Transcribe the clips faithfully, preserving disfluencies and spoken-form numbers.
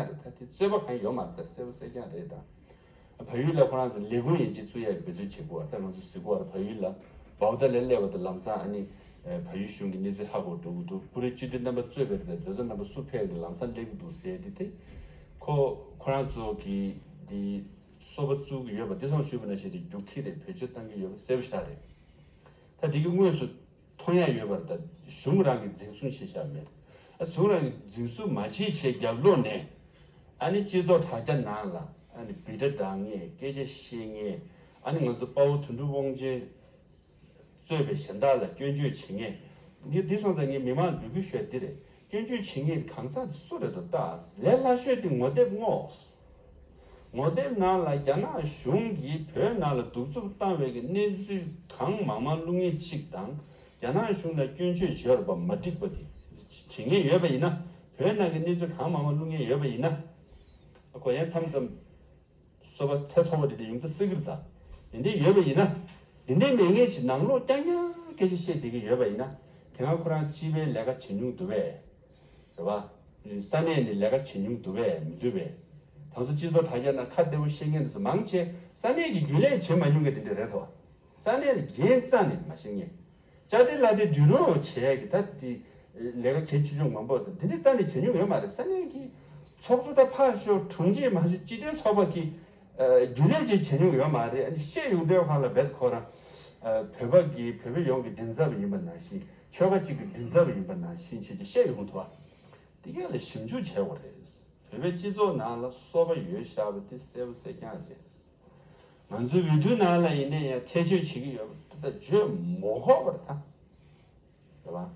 རེད། ད་དེ་རྩོད་པ་གང་ཡོད་མ་རེད། ད་གསལ་པོ་གསལ་རྐྱང་རེད། ད་བལ་ཡུལ་ལ་ཁོ་རང་ཚོ་ལས་ཁུངས་ཡན་ཆད་བཙུགས་ཡག་གི་འབད་རྩོལ་བྱེད་དགོས་པ། ད་ང་ཚོ་གཟིགས་དགོས་པ་རེད། བལ་ཡུལ་ལ་བའུ་ཏ་ལ་སླེབས་པ་དང་ལམ་སང་ཨ་ནི་བལ་ཡུལ་གཞུང་གི་གནས་ཚུལ་ཧ་གོ་འགྲོ་གི་འདུག་པུ་རེ་སྤྱི་འཐུས་རྣམ་པ་གཙོས་པའི་རེད། མཛད་གཙོ་རྣམ་པ་སུ་ཕེབས་ཀྱི་ལམ་སང་སླེབས་ཀྱི་འདུག་ཟེར་དེ་དེ་ཁོ་ཁོ་རང་ཚོ་གི་དེ་སོ་པ་བཙུགས་ཀྱི་ཡོད་པ། དེ་སོང་ཞུས་པ་ནང་བཞིན་དེ་རྒྱུག་ཁྱི་རེད། བེད་སྤྱོད་བཏང་གི་ཡོད་པ་གསལ་པོ་ཞིག་རེད། ད་དེ་གི་དངོས་སུ་མཐོང་ཡ་ཡོད་པར། ད་གཞུང་རང་གི་འཛིན་བཟུང་བྱེད་བཞག་མེད། ཨ་གཞུང་རང་གི་འཛིན་བཟུང་མ་བྱེད་བྱས་རྒྱབ་ལོགས་ནས་ཨ་ནི་སྤྱི་ཚོགས་དྲ་རྒྱ་ནང་ལ་ཨ་ནི་བི་ཌ་བསྒྲགས་མཁན། སྐད་ཆ་བཤད་མཁན། ཨ་ནི་ང་ཚོ་དཔའ་བོ་དོན་གྲུབ་དབང་ཆེན་གཙོས་པའི་གཞན་དག་ལ་སྐྱོན་བརྗོད་བྱེད་མཁན། འདི་འདི་སོང་ཙང་ངས་མི་མང་ལ་འབོད་སྐུལ་ཞུ་ཡ་འདི་རེད། སྐྱོན་བརྗོད་བྱེད་མཁན་གང་ཟག་དེ་སུ་རེད་འདུག་ལྟ། ལས་སླ་ཤོས་དེ་ངོ་དེབ་བསྔོགས། ངོ་དེབ་ནང་ལ་རྒྱ་ནག་གཞུང་གིས་བོད་ནང་ལ་གདུག་རྩུབ་བཏང་བའི་གི་གནས་ཚུལ་གང་མང་མང་བླུག་མཁན་གཅིག་དང་། རྒྱ་ནག་གཞུང་ལ་སྐྱོན་བརྗོད་བྱེད་པ་མ་འགྲིག་པ་དེ་བྱེད་མཁན་ཡོད་པ་ཡིན་ན། བོད་ནང་གི་གནས་ཚུལ་གང་མང་མང་བླུག་མཁན་ཡོད་པ་ཡིན་ན། ཨ་ཁོ་ཡང་མཚམས་མཚམས་སོ་པ་ཚད་མཐོ་པོ་དེ་འདྲ་ཡོང་ས་སྲིད་ཀྱི་རེད། ད་དེ་འདྲ་ཡོད་པ་ཡིན་ན། དེ་འདྲའི་མེད་མཁན་ཅིག་ནང་ལོགས་རྐྱང་རྐྱང་སྐད་ཆ་བཤད་བསྡད་ཀྱི་ཡོད་པ་ཡིན་ན། དེ་སྔ་ཁོ་རང་སྤྱི་པའི་ལས་ཀ་བྱེད་མྱོང་འདུག་པས། རེད་བ། ས་གནས་ནས་ལས་ཀ་བྱེད་མྱོང་འདུག་པས་མི་འདུག་པས། ད་ཚོ་སྤྱི་ཚོགས་དྲ་རྒྱ་ནང་ཁ་བདེ་པོ་བཤད་མཁན་དེ་ཚོ་མང་ཆེ་ས་གནས་ཀྱི་རྒྱུན་ལས་བྱེད་མ་མྱོང་མཁན་དེ་འདྲ་རེད་དོ། ས་གནས་ལ་འགན་རྩ་ནས་མ་བཞེས་མཁན། ཅ་དེ་ལ་དེ་དུས་རོགས་བྱས་ཀྱི་ད་དེ་ལས་ཀ་གལ་ཆེ་ཆུང་མང་པོ་དང་དེ་འདྲ་རྩ་ནས་བྱེད་མྱོང་ཡོད་མ་རེད། ས་གནས་ཀྱི་ཚོགས་གཙོ་ད་ཕར་ཞོག་དྲུང་ཆེ་མ་ཞོག་སྤྱི་མཐུན་ཚོགས་པ་གི་རྒྱུན་ལས་ཅིག་བྱེད་མྱོང་ཡོད་མ་རེད། ཨ་ནི་བཤད་ཡོང་དུས་སྒང་ལ་རྦད་ཁོ་རང་བོད་པ་གི་བོད་པ་ཡོངས་ཀྱི་མགྲིན་ཚབ་ཡིན་པ་ནང་བཞིན། ཆོལ་ཁ་གཅིག་གི་མགྲིན་ཚབ་ཡིན་པ་ནང་བཞིན་བྱས་ཀྱི་བཤད་ཡོང་ཐུབ་པ། དེ་གས་ལ་ཞིབ་འཇུག་བྱེད་དགོས་རེད། བོད་པའི་སྤྱི་ཚོགས་ནང་ལ་སོ་པ་ཡོད་བཞག་པ་དེ་གསལ་པོ་གསལ་རྐྱང་རེད། ང་ཚོའི་འོས་བསྡུ་ནང་ལ་ཡིན་ན་ཡང་ཐེ་བྱུས་བྱེད་ཀྱི་ཡོད་པ་དེ་ད་བརྗོད་མི་དགོས་པ་རེད་ད། རེད་བ།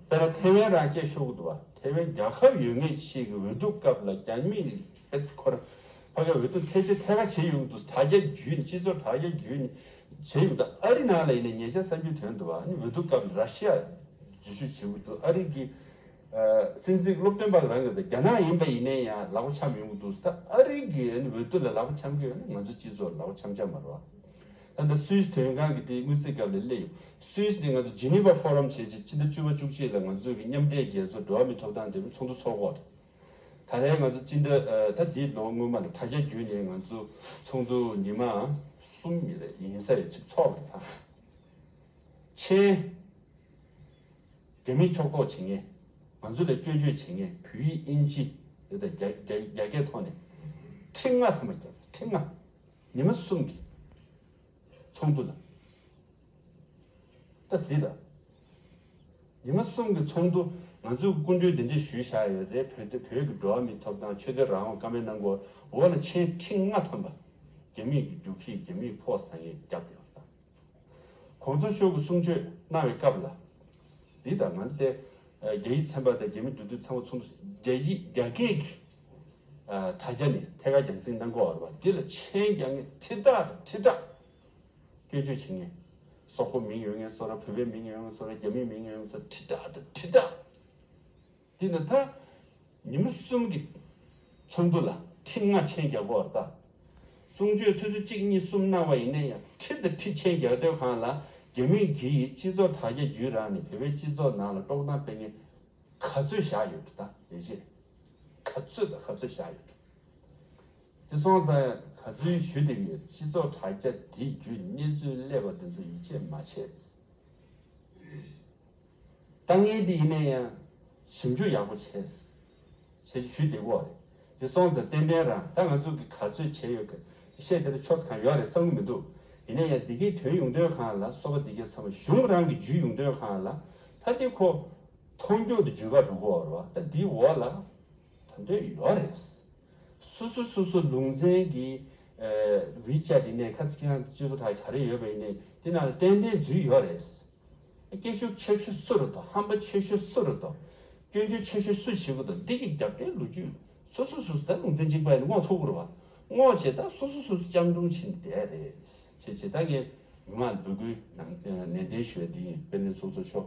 དཔེར་ན་ཐེ་ཝན་རང་སྐད་ཤོར་གི་འདུག་བ། ཐེ་ཝན་རྒྱལ་ཁབ་ཡོད་མཁན་ཞིག་གི་འོས་བསྡུ་སྐབས་ལ་རྒྱ་མིས་དཔེ་ཁོ་རང་ཕ་གིའི་འོས་བསྡུ་ཐེ་བྱུས་ཐད་ཀར་བྱེད་ཡོང་གི་འདུག་དྲ་རྒྱ་བརྒྱུད་ནས། སྤྱི་ཚོགས་དྲ་རྒྱ་བརྒྱུད་ནས་བྱེད་ཡོང་གི་འདུག་ཨ་རི་ནང་ལ་ཡིན་ན་ཉེ་ཆར་གསར་འགྱུར་ཐོན་འདུག་བ། ཨ་ནི་འོས་བསྡུ་སྐབས་ལ་ར་ཤི་ཡ་འཛུལ་ཞུགས་བྱེད་ཀྱི་འདུག་ཨ་རི་གི་ཨ་སྲིད་འཛིན་སློབ་སྟོན་པ་རང་གི་རྒྱ་ནག་ཡིན་པ་ཡིན་ནའི་ཡང་ལག་པ་འཆང་ཡོང་གི་འདུག་ད་ཨ་རི་གི་ཨ་ནི་འོས་བསྡུ་ལ་ལག་པ་འཆང་གི་ཡོད་ན་ང་ཚོ་སྤྱི་ཚོགས་ལ་ལག་པ་འཆང་འཆང་མ་རེད་བ། ད་ལྟ་སུད་སི་དོན་ཁང་གི་དེའི་དངུལ་རྩིས་སྐབས་ལ་སླེབས་ཡོད། སུད་སི་དེ་ང་ཚོ་ཇི་ནི་ཝ་ཕོ་རམ་བྱས་རྗེས་ཕྱི་ཟླ་བཅུ་པ་བཅུ་གཅིག་ལ་ང་ཚོ་གི་མཉམ་འབྲེལ་རྒྱལ་ཚོགས་འགྲོ་བ་མིའི་ཐོབ་ཐང་དེ་ཚོགས་འདུ་ཚོགས་ཀྱི་ཡོད་རེད། ད་རེས་ང་ཚོ་སྤྱི་ཟླ་ཨ་ད་འདིའི་ལོ་སྔོན་མ་ལ་དྲ་རྒྱ་བརྒྱུད་ནས་ང་ཚོ་ཚོགས་འདུ་ཉི་མ་གསུམ་ཡིན་རེད། ཡིན་ས་རེད། ཅིག་ཚོགས་པ་རེད་ད། ཆེན། རྒྱ་མིས་ཕྱོགས་གཏོགས་བྱེད་མཁན། ང་ཚོ་ལ་སྐྱོན་བརྗོད་བྱེད་མཁན། བོད་ཡིག་དབྱིན་ཇི་ཡོད་དང་རྒྱ་རྒྱ་རྒྱ་སྐད་ཐོག་ནས་ཁྲི་ལྔ་ཐམ་པ་བརྒྱབ། ཁྲི་ལྔ། ཉི་མ་གསུམ་གྱི་ཚོགས་འདུ་ལ། ད་གཟིགས་དང་། ཉི་མ་གསུམ་གྱི་ཚོགས་འདུ། ང་ཚོས་སྐུ་མགྲོན་འདི་འདྲས་ཞུས་བཞག་ཡོད་རེད། བོད་དུ་བོད་ཀྱི་འགྲོ་བ་མིའི་ཐོབ་ཐང་ཆོས་དད་རང་དབང་བཀའ་མོལ་གནང་དགོས། འོག་ལ་ཆེན་ཁྲི་ལྔ་ཐམ་པ་རྒྱ་མིས་ཀྱི་རྒྱུག་ཁྱི། རྒྱ་མིས་ཕོགས་ཟ་མཁན་བརྒྱབ་བསྡད་པ་དང་། གོང་ས་མཆོག་གིས་གསུང་ཆོས་གནང་བའི་སྐབས་ལ། གཟིགས་དང་། ང་ཚོ་དེ་རྒྱ་ཡིག་ཚན་པ་དང་རྒྱ་མི་འགྲོ་དུས་ཚང་མ་ཚོགས་འདུ། རྒྱ་ཡིག་རྒྱ་སྐད་ཀྱི་དྲ་རྒྱ་ནས་ཐད་ཀར་རྒྱང་སྲིང་གནང་གི་ཡོད་རེད་བ། དེ་ལ་མཆན་རྒྱག་མཁན་ཁྲི་ཕྲག་དང་ཁྲི་ཕྲག་སྐྱོན་བརྗོད་བྱེད་མཁན། སོག་པོ་མིང་ཡོད་མཁན་བཟོ་འདྲ། བོད་པའི་མིང་ཡོད་མཁན་བཟོ་འདྲ། རྒྱ་མིའི་མིང་ཡོད་མཁན་བཟོ་འདྲ། ཁྲི་ཕྲག་དང་ཁྲི་ཕྲག་དེ་ནི་ད་ཉི་མ་གསུམ་གྱི་ཚོགས་འདུ་ལ་ཁྲི་ལྔ་མཆན་རྒྱག་དགོས་རེད་ད། གསུང་ཆོས་ཆུ་ཚོད་གཅིག་གཉིས་གསུམ་གནང་བ་ཡིན་ན་ཡང་ཁྲི་དང་ཁྲི་མཆན་རྒྱག་དུས་སྒང་ལ་རྒྱ་མིས་ཀྱིས་སྤྱི་ཚོགས་དྲ་རྒྱ་བརྒྱུད་རང་ནས་བོད་པའི་སྤྱི་ཚོགས་ནང་ལ་དཀྲོག་གཏམ་སྤེལ་མཁན་ག་ཚོད་བཞག་ཡོད་འདུག་ད་ལས་བྱེད་ག་ཚོད་དང་ག་ཚོད་བཞག་ཡོད་འདུག་དེ་སོང་ཙང་ག་ཚོད་ཞུ་བསྡད་ཀྱི་ཡོད། སྤྱི་ཚོགས་དྲ་རྒྱ་འདི་བརྒྱུད་གནས་ཚུལ་སླེབས་པ་འདི་ཚོ་ཡིད་ཆེས་མ་བྱེད། ལྟ་མཁན་དེ་ཡིན་ན་ཡང་ཞིབ་འཇུག་ཡག་པོ་བྱས། བྱས་ཞུས་བསྡད་ཀྱི་ཡོད་རེད། དེ་སོང་ཙང་ཏན་ཏན་རང་ད་ང་ཚོ་གིས་ག་ཚོད་བྱས་ཡོད་གི་བཤད་དེ་ལ་ཆོག་ས་གང་ཡོད་རེད་བསམ་གྱི་མི་འདུག་ཡིན་ན་ཡང་འདི་གའི་དོན་ཡོང་དུས་སྒང་ལ་སོ་པ་འདི་གའི་ཚང་མ་གཞུང་རང་གི་བརྒྱུད་ཡོང་དུས་སྒང་ལ་ད་འདི་ཁོ་མཐོང་རྒྱུ་དེ་བརྒྱུད་པ་འགྲོ་གི་ཡོད་རེད་བ། ད་འདིའི་འོག་ལ་ད་འདོད་ཡོད་རེད། སོ་སོ་སོ་སོ་ལུང་ཚན་གྱི་ཝི་ཅེཊ་ཡིན་ནའི་ཁ་ཅིག་ཡང་སྤྱི་ཚོགས་དྲ་ག་རེ་ཡོད་པ་ཡིན་ནའི་དེ་ནང་ལ་ཏན་ཏན་འཛུལ་ཡོད་རེད། སྐད་ཤུགས་ཆེ་ཤོས་སུ་རེད་དོ། ཧམ་པ་ཆེ་ཤོས་སུ་རེད་དོ། སྐྱོན་བརྗོད་ཆེ་ཤོས་སུ་བྱེད་དགོས་དོ། འདི་གི་རྒྱབ་རྟེན་ལོ་རྒྱུས་སོ་སོ་སོ་སོ་ད་ལུང་ཚན་གཅིག་པ་ཡིན་ན་སྔོག་ཐུབ་ཀྱི་རེད་བ། སྔོག་བྱས་ད་སོ་སོ་སོ་སོ་སྤྱང་གྲུང་བྱེད་ནས་བསྡད་རེད། བྱས་བྱས་ད་ངས་མི་མང་ལ་འབོད་སྐུལ་ནང་ནན་ཏན་ཞུ་བ་འདི་ཡིན། དཔལ་ལྡན་ཚོགས་གཙོ་མཆོག